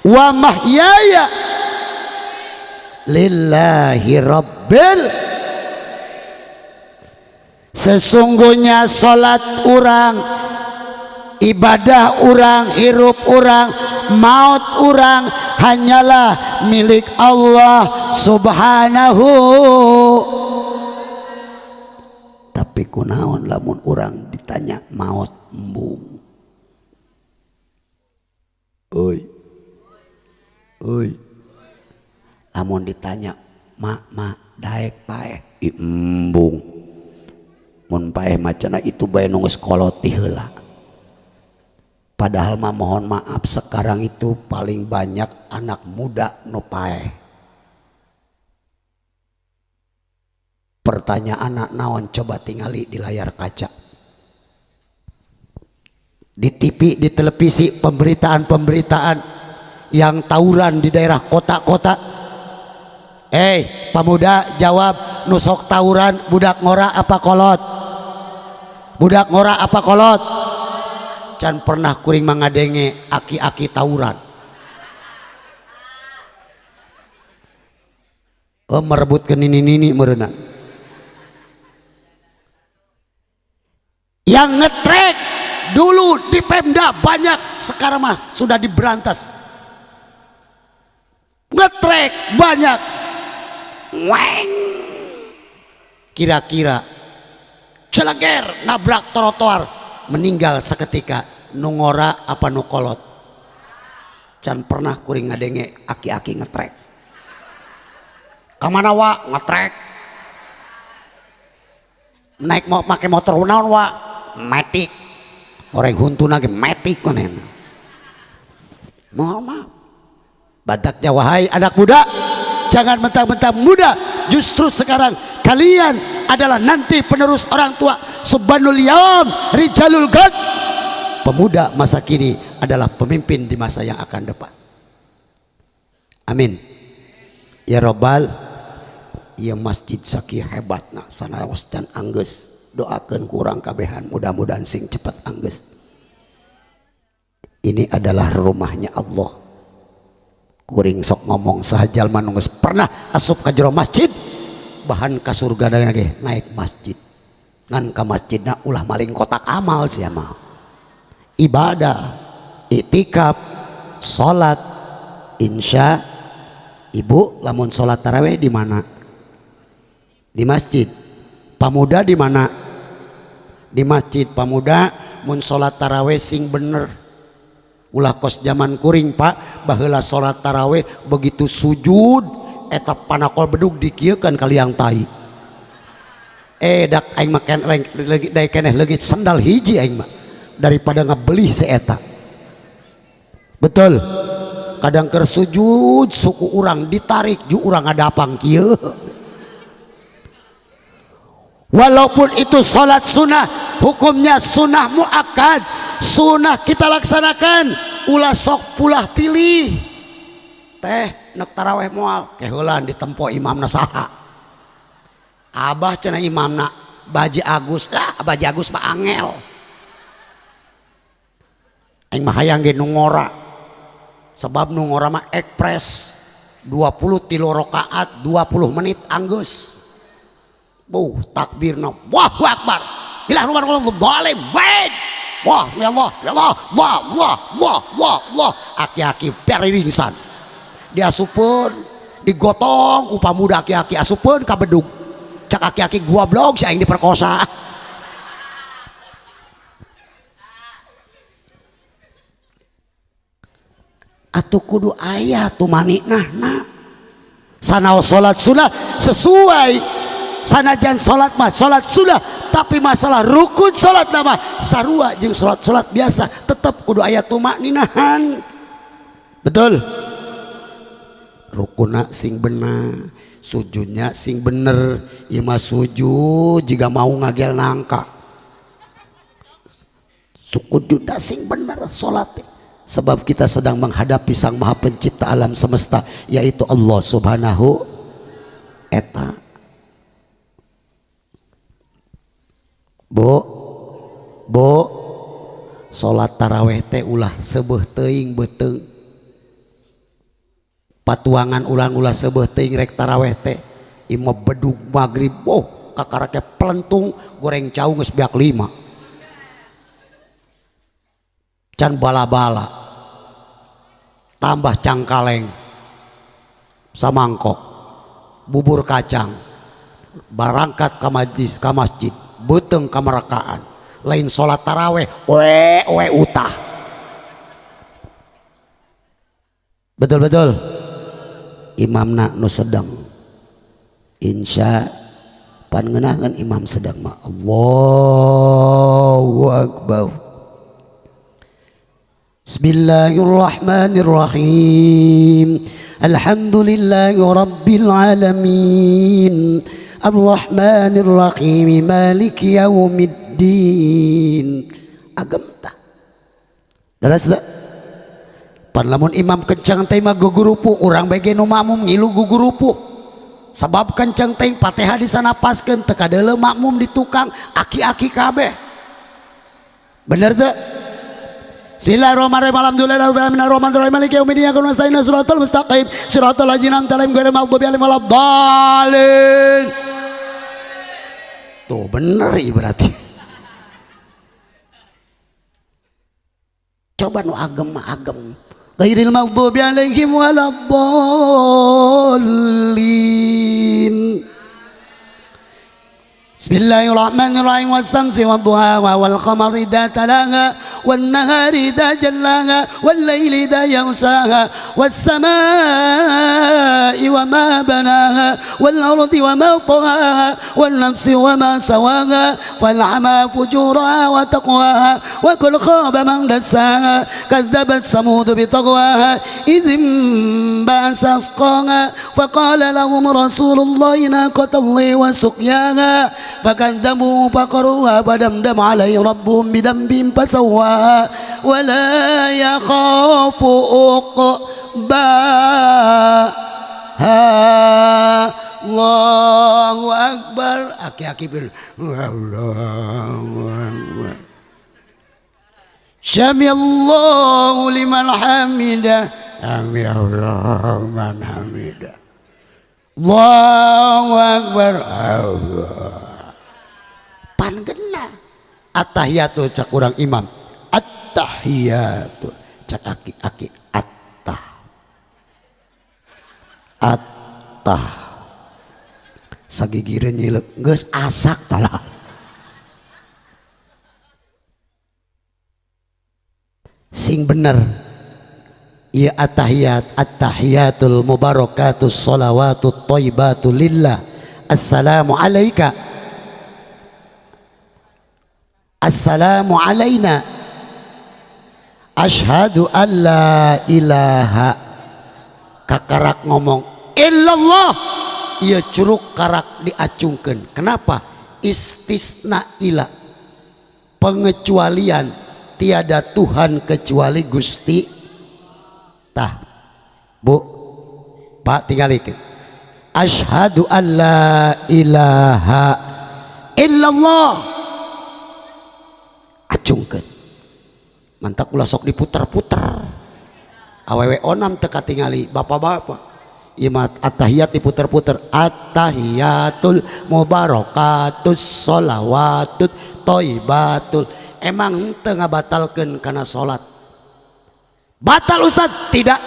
wa mahyaya lillahi rabbil. Sesungguhnya salat urang, ibadah urang, hirup urang, maut urang hanyalah milik Allah subhanahu. Tapi kunaon lamun urang ditanya maut embung. Oi. Oi. Lamun ditanya mak mak daek paeh embung. Mun paeh macana itu bae nu geus kolot ti heula. Padahal mah mohon maaf sekarang itu paling banyak anak muda nu paeh. Pertanyaan anak naon coba tingali di layar kaca. Di TV, di televisi, pemberitaan-pemberitaan yang tawuran di daerah kota-kota. Pemuda jawab, nusok tawuran budak ngora apa kolot? Budak ngora apa kolot? Can pernah kuring mangadenge aki-aki tawuran. Oh, merebutkan nini-nini meureunan. Yang ngetrek dulu di Pemda banyak, sekarang mah sudah diberantas. Ngetrek banyak. Weng. Kira-kira celeger nabrak trotoar, meninggal seketika. Nu ngora apa nu kolot? Can pernah kuring ngadenge aki-aki ngetrek. Kamana wa ngetrek? Naik mau pakai motor naon wa? Metik. Orang huntuna ge metik manehna. Mohon maaf. Bataknya wahai anak muda, jangan mentang-mentang muda, justru sekarang kalian adalah nanti penerus orang tua. Subhanul yaum rijalul gad. Pemuda masa kini adalah pemimpin di masa yang akan depan. Amin. Ya robbal. Ya masjid saki hebatna sanaos dan anggeus. Doakeun kurang kabehan mudah-mudahan sing cepat anggeus. Ini adalah rumahnya Allah. Kuring sok ngomong saha jalma nu geus pernah asup ka jero masjid, bahan ka surga ge naik masjid. Ngan ka masjidna ulah maling kotak amal sia mah. Ibadah, iktikaf, salat, insya. Ibu lamun salat tarawih di mana? Di masjid. Pamuda di mana? Di masjid. Pamuda mun salat tarawih sing bener. Ulah kos zaman kuring pak, baheula salat tarawih begitu sujud eta panakol bedug dikieukeun ka liang tai. Dak aing mah daek keneh leungit sendal hiji aing mah daripada ngebelih si eta. Betul. Kadang keur sujud suku urang ditarik ju urang ngadapang kieu. Walaupun itu salat sunnah, hukumnya sunnah muakkad, sunnah kita laksanakan. Ulah sok pulah pilih. Teh nek taraweh moal keheulan ditempo imamna saha. Abah cenah imamna Baji Agus lah, Baji Agus mah angel. Aing mah hayang ge nu ngora. Sebab nu ngora mah ekspres 23 rakaat 20 menit anggeus. Buh takbirna Allahu akbar. Bilah rumah zalim baik. Wah ya Allah ya Allah wah wah wah wah wah aki-aki periringsan. Diasupeun digotong ku pamuda aki-aki asupeun ka bedug. Cak aki-aki goblok si aing diperkosa. Atuh kudu aya tumaninahna. Sanaos salat sunah sesuai sanajan salat mah salat sunah, tapi masalah rukun salat mah sarua jeung salat-salat biasa tetep kudu aya tumakninahan. Betul? Rukunna sing bener, sujudnya sing bener. Ieu mah sujud jiga mau ngagel nangka. Sujudna sing bener salat. Sebab kita sedang menghadapi Sang Maha Pencipta alam semesta, yaitu Allah Subhanahu eta. Bu, bu, salat taraweh teh ulah seubeuh teuing beuteung. Patuangan ulang ulah seubeuh teuing rek taraweh teh. Imah bedug magrib, oh kakarake pelentung goreng cau geus beak 5. Can bala-bala. Tambah cangkaleng samangkok bubur kacang barangkat ka majlis ka masjid beuteung ka marakaan lain salat taraweh we we utah. Betul-betul imamna nu sedang insya pan ngeunaheun imam sedang mah Allahu akbar. Bismillahirrahmanirrahim. Alhamdulillahi rabbil alamin. Arrahmanirrahim. Maliki yaumiddin. Agem tah. Daras teh. Pan lamun imam kencang teh mah gugurupu, urang bae nu makmum ngilu gugurupu. Sabab kencang teh Fatihah disanapaskeun teu kadeuleu makmum di tukang aki-aki kabeh. Bener teh? Bismillahirrahmanirrahim. Alhamdulillahirabbil alamin arrahmanirrahim maliki yaumiddin iyyaka nasta'in siratal mustaqim siratal ladzina an'amta 'alaihim ghairil maghdubi 'alaihim waladdallin. Tuh bener ieu berarti. Coba nu agem mah agem. Ghairil maghdubi 'alaihim waladdallin. Bismillahirrahmanirrahim. Wassamsi wadduhaha wal qamari idza talaha wan nahari idza jallaha wal laili idza yaghshaha was samaa'i wama banaha wal ardi wama tahaha wan nafsi wama sawaha falhama fujuraha wa taqwaha wa qad khaba man dassaha kazzabat samud bi taghwaha idh ba'asa asqaha faqala lahum rasulullahi naqatallahi wa suqyaha فكذبوا فقروها فدمدم عليهم ربهم بذنبهم فسواها ولا يخاف عقباها. Allahu akbar. Aki-aki bil Allahu akbar. Sami Allahu liman hamidah. Sami Allahu liman hamidah. Allahu akbar. Allah. Pan gena attahiyatu cak urang imam attahiyatu cak aki-aki attah attah sagigireun nyileuk geus asak talah sing bener ieu attahiyat attahiyatul mubarakatus sholawatut thayyibatu lillah assalamu alaika assalamu alaina asyhadu alla ilaha kakarak ngomong illallah ieu curug karak diacungkeun. Kenapa? Istisna ila pengecualian, tiada Tuhan kecuali Gusti. Tah Bu Pak tinggalikeun asyhadu alla ilaha illallah acungkeun. Mantak ulah sok diputer-puter. Awewe onam teu katingali bapak-bapak. Ieu mah attahiyat diputer-puter. Attahiyatul mubarakatus sholawatut thayyibatul. Emang henteu ngabatalkeun kana salat. Batal Ustaz? Tidak.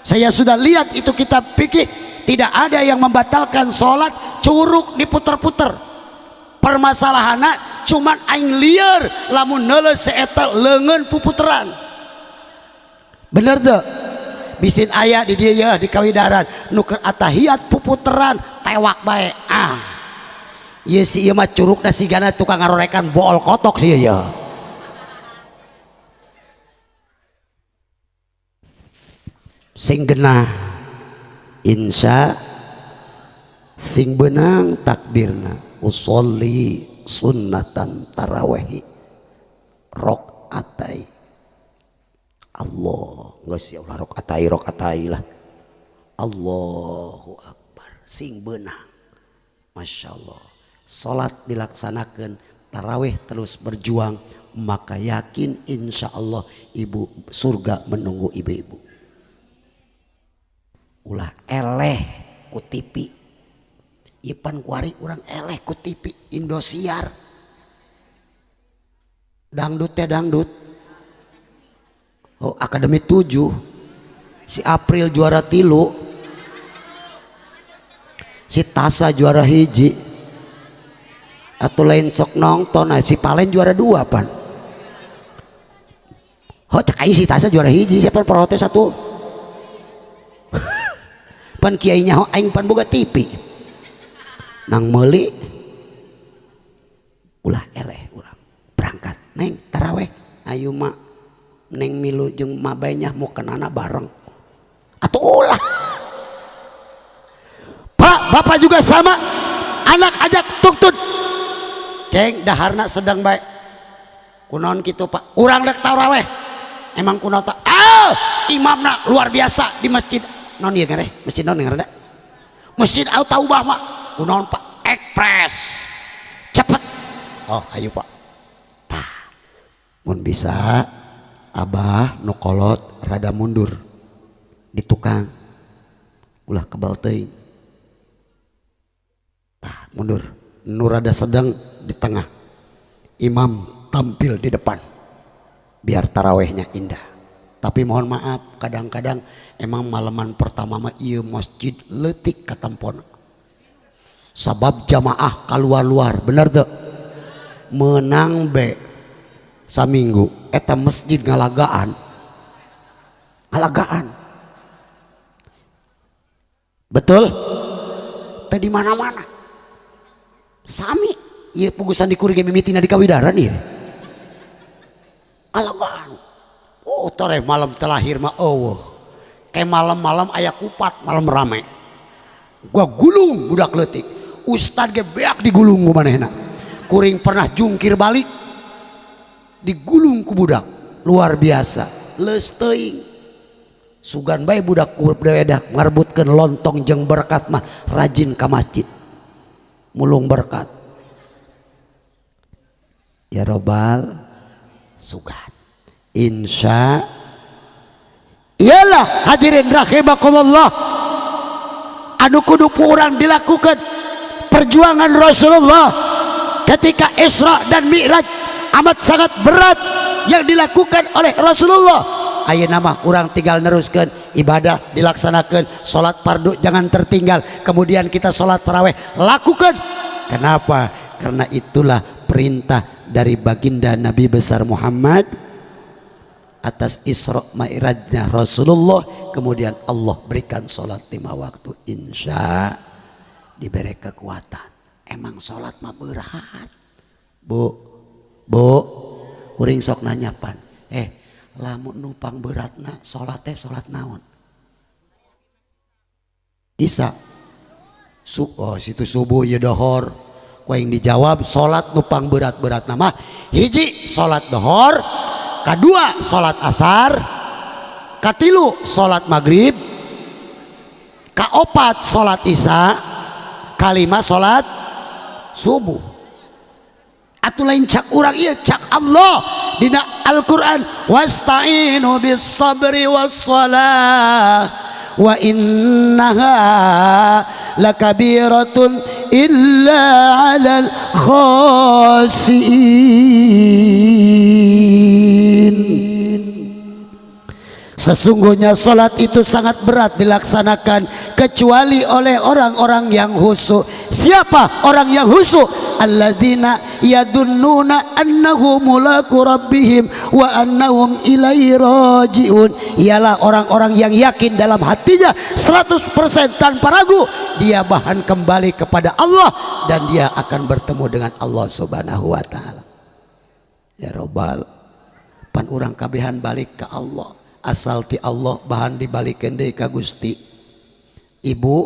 Saya sudah lihat itu kitab fikih, tidak ada yang membatalkan salat curug diputer-puter. Permasalahanna cuman aing lieur lamun neuleus seeta leungeun puputeran. Bener teu? Bisin aya di dieu ya di Kawidaran nu keur atahiyat puputeran tewak bae. Ah. Ieu si ieu mah curugna sigana tukang ngarorekan bool kotok sih ieu. Sing genah insya sing benang takbirna usolli sunnatan tarawehi rokaatai Allah geus ya ulah rokaatai rokaatai lah Allahu akbar sing benang Masya Allah salat dilaksanakan taraweh terus berjuang maka yakin insya Allah ibu surga menunggu ibu-ibu. Ulah eleh ku TV ipan kuari urang eleh ku TV Indosiar dangdut teh dangdut oh Akademi 7 si April juara 3 si Tasa juara 1 atau lain sok nonton nah, si Palen juara 2 pan oh cek aing si Tasa juara 1 siapa protes satu pan kiainya aing pan boga TV nang meuli ulah eleh urang berangkat neng taraweh ayo mak neng milu jeung mabainya mau kenana bareng atau ulah pak bapak juga sama anak ajak tuktut ceng daharna sedang baik kunaon kitu pak urang rek taraweh emang kunaon tak ah imamna luar biasa di masjid non ieu ngareh masjid non ngaranna masjid Al Taubah mak kunaon pak ekspres cepet oh ayo pak tah mun bisa abah nu kolot rada mundur di tukang ulah kebal teuing tah mundur nu rada sedang di tengah imam tampil di depan biar tarawehnya indah. Tapi mohon maaf kadang-kadang emang malaman pertama mah ieu masjid leutik katempona sabab jamaah kaluar-luar bener teu menang be saminggu eta masjid ngalagaan ngalagaan betul teu di mana-mana sami ieu pugusan dikuring ge mimitina di Kawidaran ieu ngalagaan. Oh toreh malam terlahir mah eueuh kayak malam-malam aya kupat malam rame gua gulung budak leutik ustad ge beak digulung ku manehna kuring pernah jungkir balik digulung ku budak luar biasa leus teuing sugan bae budak ku beredak ngarebutkeun lontong jeung berkat mah rajin ka masjid mulung berkat ya robbal sugan insya iyalah hadirin rahimakumullah anu kudu ku urang dilakukan perjuangan Rasulullah ketika Isra dan Mi'raj amat sangat berat yang dilakukan oleh Rasulullah. Ayeuna mah urang tinggal neruskeun ibadah dilaksanakan salat fardu jangan tertinggal kemudian kita salat taraweh lakukan. Kenapa? Karena itulah perintah dari baginda Nabi besar Muhammad atas Isra Mi'rajnya Rasulullah kemudian Allah berikan sholat 5 waktu insya diberi kekuatan. Emang sholat mah berat bu bu kuring sok nanya pan lamun nupang beratna sholat teh sholat naon Isa oh situ subuh ya dohor ku aing dijawab sholat nupang berat-berat nama hiji sholat dohor kedua sholat asar, katilu sholat maghrib, kaopat sholat isya, kalima sholat subuh. Atuh lain cak urang ieu cak Allah. dina Al-Qur'an, wasta'inu bis sabri was salah wa innaha lakabiratun illa 'alal khasiin. Sesungguhnya salat itu sangat berat dilaksanakan kecuali oleh orang-orang yang khusyuk. Siapa orang yang khusyuk? Alladzina yadunnuna annahum mulaku rabbihim wa annahum ilaihi rajiun. Ialah orang-orang yang yakin dalam hatinya 100% tanpa ragu dia bahan kembali kepada Allah dan dia akan bertemu dengan Allah Subhanahu wa taala. Ya robbal, pan urang kabehan balik ke Allah. Asal ti Allah bahan dibalikeun deui ka Gusti. Ibu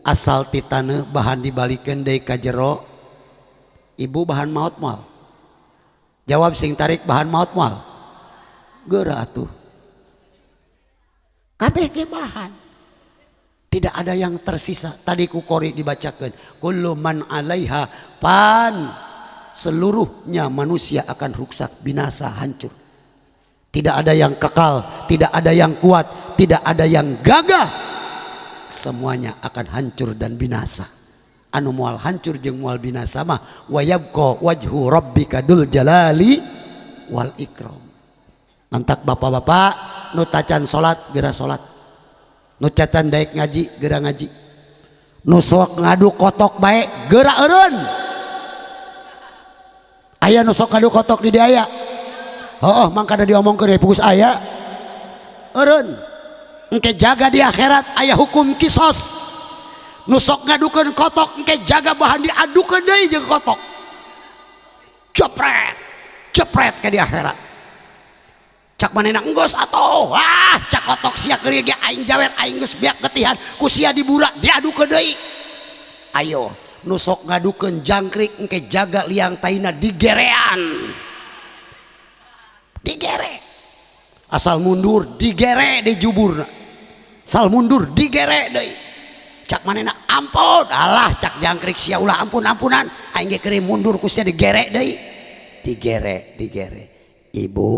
asal ti taneuh bahan dibalikeun deui ka jero. Ibu bahan maot moal? Jawab sing tarik, bahan maot moal? Geura atuh. Kabeh ge bahan. Tidak ada yang tersisa. Tadi ku qori dibacakeun, kullu man 'alaiha fan. Seluruhnya manusia akan rusak, binasa, hancur. Tidak ada yang kekal, tidak ada yang kuat, tidak ada yang gagah. Semuanya akan hancur dan binasa. Anu moal hancur jeung moal binasa mah wa yabqa wajhu rabbika dzul jalali wal ikram. Mantak bapak-bapak nu tacan salat geura salat. Nu cacan daek ngaji geura ngaji. Nu sok ngadu kotok bae geura eureun. Aya nu sok ngadu kotok di dieu aya? Oh, mangkana diomongkeun deui pugus aya. Eureun. Engke jaga di akhirat aya hukum kisos. Nu sok ngadukeun kotok engke jaga bahan diadukeun deui jeung kotok. Cepret. Cepret ke di akhirat. Cak manehna enggeus atuh. Wah, cak kotok sia keur ge aing jawer aing geus beak getihan ku sia dibura diadukeun deui. Ayo, nu sok ngadukeun jangkrik engke jaga liang taina digerean. Digere. Asal mundur digere di juburna. Asal mundur digere deui. Cak manehna ampun, alah cak jangkrik sia ulah ampun-ampunan. Aing ge keur mundur ku sia digere deui. Digere, digere. Ibu,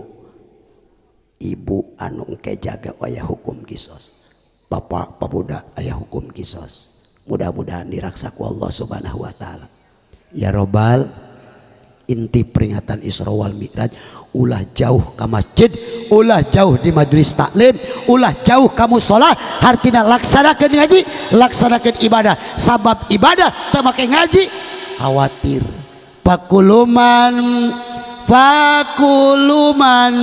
ibu anu engke jaga aya hukum kisos. Bapak pemuda aya hukum kisos. Mudah-mudahan diraksa ku Allah Subhanahu wa taala. Ya robbal, inti peringatan Isra wal Mi'raj, ulah jauh ke masjid, ulah jauh di majelis taklim, ulah jauh kamu sholat, hartina laksanakan ngaji, laksanakan ibadah. Sabab ibadah teu make ngaji khawatir. Fakuluman fakuluman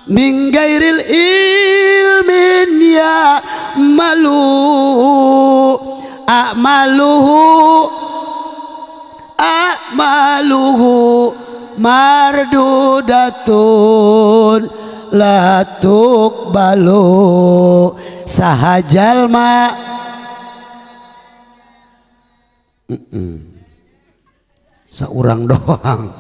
min gairil ilmin ya malu a'maluhu a'maluhu mardudatun la tuqbalu. Saha jalma saurang doang.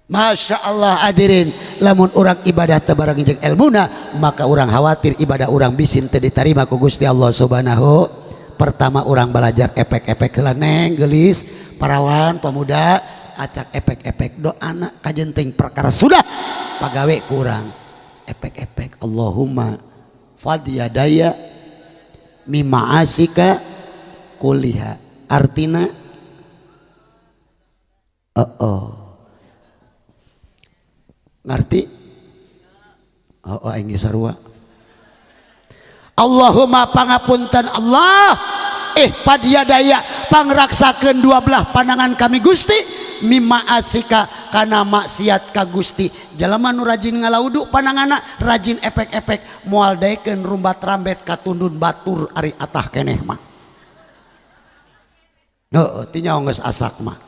Masya Allah hadirin, lamun urang ibadah teu bareng jeung elmuna maka urang khawatir ibadah urang bisin teu ditarima ku Gusti Allah Subhanahu. Pertama urang belajar efek-efek heula neng geulis parawan pemuda acak efek-efek doana kajenting perkara sudah pagawe kurang efek-efek. Allahumma fadiyadaya mima'asika kuliha, artina oh ngerti oh aing sarua. Allahumma pangapunten Allah padiadaya pangraksakeun dua belah pandangan kami Gusti mimma asika kana maksiat ka Gusti. Jalma nu rajin ngalaudu pandanganna rajin efek-efek moal daekeun rumbat rambet katundun batur ari atah keneh mah. Heuh tinyaho geus asak mah.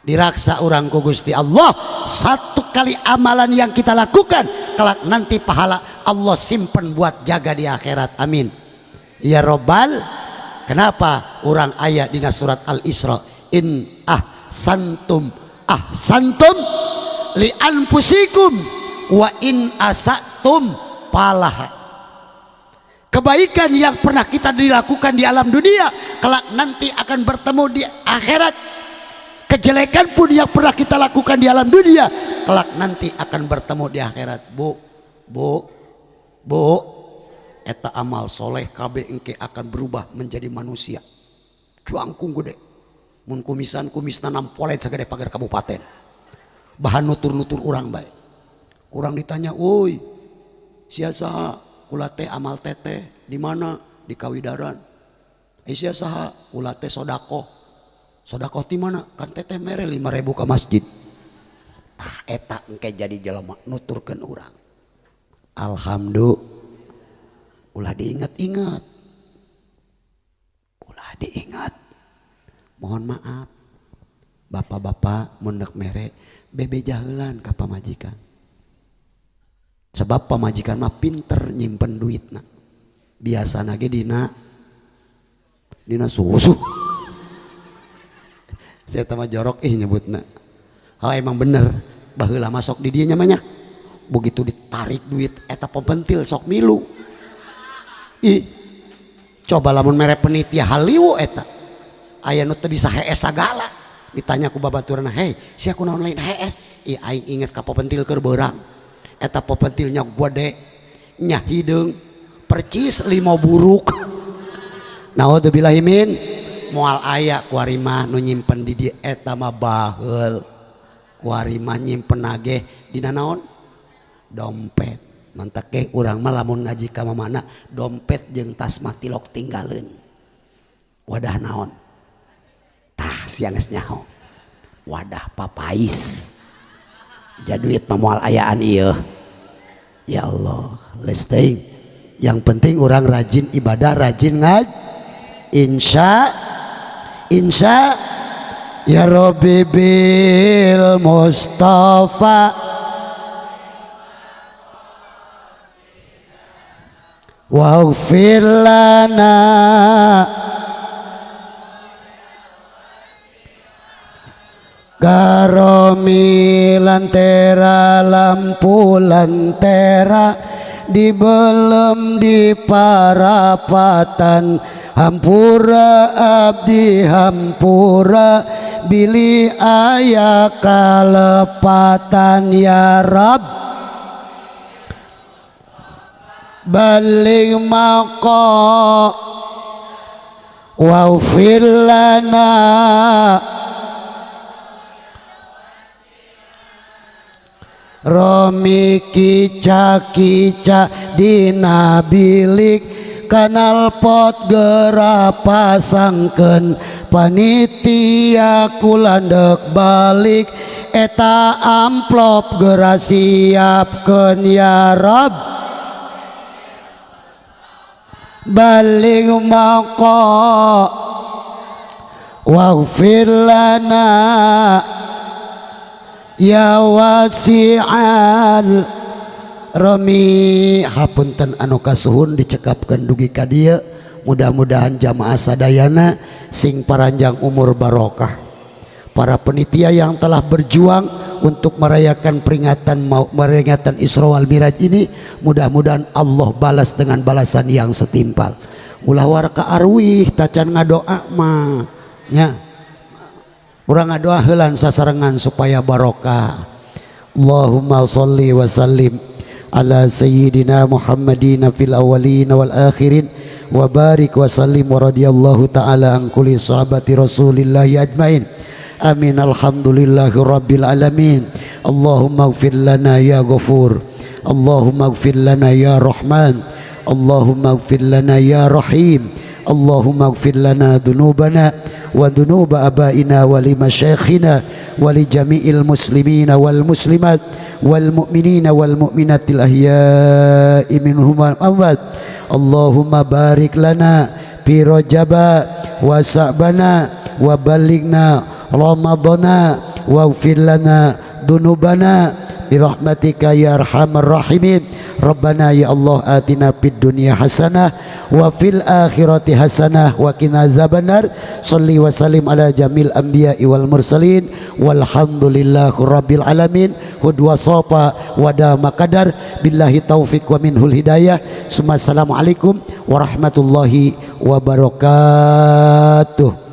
Diraksa urang ku Gusti Allah satu kali amalan yang kita lakukan kelak nanti pahala Allah simpen buat jaga di akhirat. Amin ya robbal. Kenapa orang ayat dina surat Al-Isra in ahsantum ahsantum li anfusikum wa in asatum palaha. Kebaikan yang pernah kita dilakukan di alam dunia kelak nanti akan bertemu di akhirat. Kejelekan pun yang pernah kita lakukan di alam dunia, kelak nanti akan bertemu di akhirat. Bu, bu, bu, eta amal soleh kabeh engke akan berubah menjadi manusia jangkung gede, mun kumisan kumisna nampolet sagede pagar kabupaten, bahan nutur-nutur urang bae. Kurang ditanya, "Woi, sia saha?" "Kula teh amal teteh." "Di mana?" "Di Kawidaran." "Eh, sia saha?" "Kula teh sodakoh." "Sodakoh di mana?" "Kan teteh mere 5.000 ke masjid." Tah, eta engke jadi jelema nuturkeun urang. Alhamdulillah. Ulah diingat-ingat, ulah diingat. Mohon maaf, bapak-bapak, mun dek mere bebeja heulaan ka pamajikan, sebab pamajikan mah pinter nyimpen duitna. Biasa ge dina dina susu. Saya mah jorok ih nyebutna. Oh, emang bener, baheula masuk di dieu nya, begitu ditarik duit eta pepentil sok milu. Ih, coba lamun mere penitia haliwu, eta aya nu teu bisa hees sagala. Ditanya ku babaturna, "Hei, sia kunaon lain hees?" "Ih, aing inget ka pepentil keur beurang. Eta pepentilnya gede nya, hideung percis limo buruk." Naudzubillahi min. Moal aya kuari mah nu nyimpen di dieu, eta mah baheul. Kuari mah nyimpen nage dina naon? Dompet. Mantak ge urang mah lamun ngaji ka mamana, dompet jeung tas mah tilok tinggaleun. Wadah naon? Tah, sia geus nyaho, wadah papais. Ja duit mah moal ayaan ieu. Ya Allah, leuwih yang penting orang rajin ibadah, rajin ngaj. Insya insya ya Rabbi bil Mustafa waghfir lana karomi lantera lampu lantera di belum di parapatan. Hampura abdi, hampura bili aya kalepatan. Ya Rab, baligh maqa waghfir lana. Romi kica kica dina bilik, kanal pot gera pasangkeun. Panitia kulandek balik, eta amplop gera siapkeun. Ya Rob, baligh maqa waghfir lana ya wasi'al romi. Hapunten anu kasuhun, dicekapkeun dugi ka dieu. Mudah-mudahan jamaah sadayana sing paranjang umur barokah. Para penitia yang telah berjuang untuk merayakan peringatan peringatan Isra wal Miraj ini, mudah-mudahan Allah balas dengan balasan yang setimpal. Ulah warka arwih tacan ngadoa mah nya, urang ngadoa heulan sasarengan supaya barokah. Allahumma salli wa sallim ala sayyidina Muhammadin fil awwalin wal akhirin wa barik wa sallim wa radiyallahu ta'ala an kulli sahabati rasulillahi ajmain. Amin. Alhamdulillahi rabbil alamin. Allahumma ighfir lana ya ghafur, Allahumma ighfir lana ya rahman, Allahumma ighfir lana ya rahim, Allahumma ighfir lana dunubana wa dunuba abaina wa limasyayikhina wa li jami'il muslimina wal muslimat wal mu'minina wal mu'minatil ahya'i minhum wal amwat. Allahumma barik lana fi rajaba wa sa'bana wa balighna ramadana waghfir lana dunubana birahmatika ya arhamar rahimin. Rabbana ya Allah atina fid dunya hasanah wa fil akhirati hasanah wa qina azabannar. Salli wa sallim ala jamil anbiya'i wal mursalin walhamdulillahi rabbil alamin. Hudwa sofa wada makadar billahi taufik wa minhul hidayah. Assalamualaikum warahmatullahi wabarakatuh.